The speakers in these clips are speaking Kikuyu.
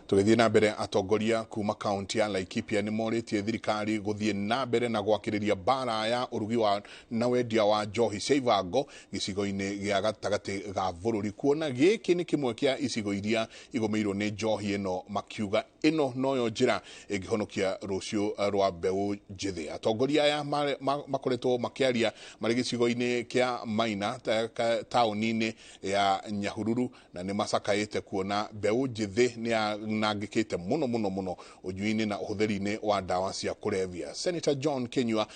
Tũgĩthiĩ na mbere, atongoria kuma kaunti ya Laikipia nĩ morĩtie thirikari gũthiĩ na mbere na gwakĩrĩria mbara ya ũrugi wa na wendia wa njohi cia ibango gĩcigo-inĩ gĩa gatagatĩ ga bũrũri, kuona gĩkĩ nĩ kĩmwe kĩa icigo iria igũmĩirwo nĩ njohi ĩno, makiuga ĩno noyo njĩra ĩngĩhonokia rũciũ rwa mbeũ njĩthĩ. Atongoria aya makoretwo makĩaria marĩ gĩcigo-inĩ kĩa Maina taũni-inĩ ya Nyahururu, na nĩ macakaĩte kuona mbeũ njĩthĩ nĩ yanangĩkĩte mũno mũno mũno ũnyui-inĩ na ũhũthĩri-inĩ wa ndawa cia kũrebia. Senator John Kinyua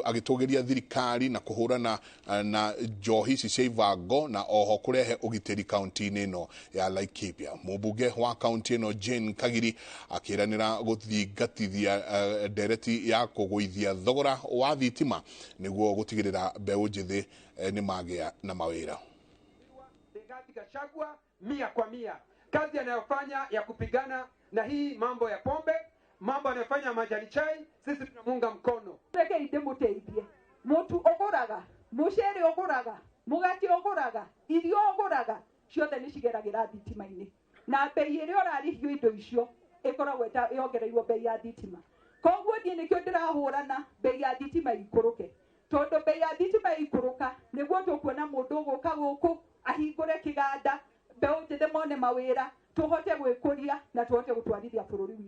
agĩtũgĩria thirikari na kũhũrana na njohi ici cia ibango na oho kũrehe ũgitĩri kaunti-inĩ ĩno ya Laikipia. Mũmbunge wa kaunti ĩno Jane Kagiri akĩranĩra gũthingatithia ndereti ya kũgũithia thogora wa thitima nĩguo gũtigĩrĩra mbeũ njĩthĩ nĩ magĩa na mawĩra. Rigathi Gachagua 100 kwa 100. Kazi anayofanya ya kupigana na hii mambo ya pombe, mambo anayofanya majani chai, sisi tunamuunga mkono. Rekei ndĩmũteithie. Mũtu ũgũraga, mũcere ũgũraga, mũgate ũgũraga, irio ũgũraga, ciothe nĩ cigeragĩra thitima-inĩ, na mbei ĩrĩa ũrarĩhio indo icio ĩkoragwo yongereirwo mbei ya thitima. Koguo niĩ nĩkĩo ndĩrahũrana mbei ya thitima ikũrũke, tondũ mbei ya thitima ikũrũka nĩguo tũkuona mũndũ ũgũka gũkũ ahingũre kĩganda, mbeũ njĩthĩ mone mawĩra, tũhote gwĩkũria na tũhote gũtwarithia bũrũri witũ.